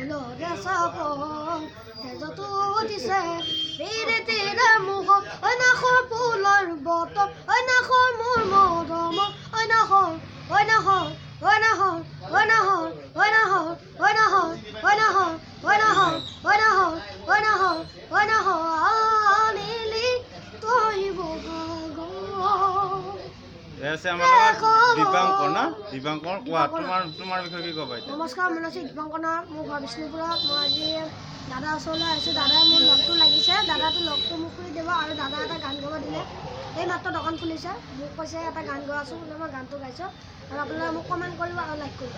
ফুলৰে চাপৰ তেজতো উঠিছে পিৰিতিৰে মুখত। ঐনাখৰ ফুলৰ বতৰ, ঐনাখৰ মোৰ মৰমৰ, ঐনাখৰ ঐনাখৰ ঐনাখৰ ঐনাখৰ ঐনাখৰ ঐনাখৰ ঐনাখৰ ঐনাখৰ ঐনাখৰ ঐনাখৰ ঐনাখৰ আনিলি তই বহাগৰ। এই আছে আমাৰ লগত দীপাংকৰ না? দীপাংকৰ, কোৱা, তোমাৰ বিষয়ে কি ক'বা এতিয়া? নমস্কাৰ, মোৰ নাম দীপাংকৰ নাথ, মোৰ ঘৰ বিষ্ণুপুৰত। মই আজি দাদাৰ ওচৰলৈ আহিছোঁ। দাদাই মোৰ লগটো লাগিছে, দাদাটো লগটো মোক খুলি দিব আৰু দাদা এটা গান গাব দিলে। এই মাত্ৰ দোকান খুলিছে, মোক কৈছে এটা গান গোৱাচোন বোলে। মই গানটো গাইছোঁ আৰু আপোনালোকে মোক কমেণ্ট কৰিব আৰু লাইক কৰিব।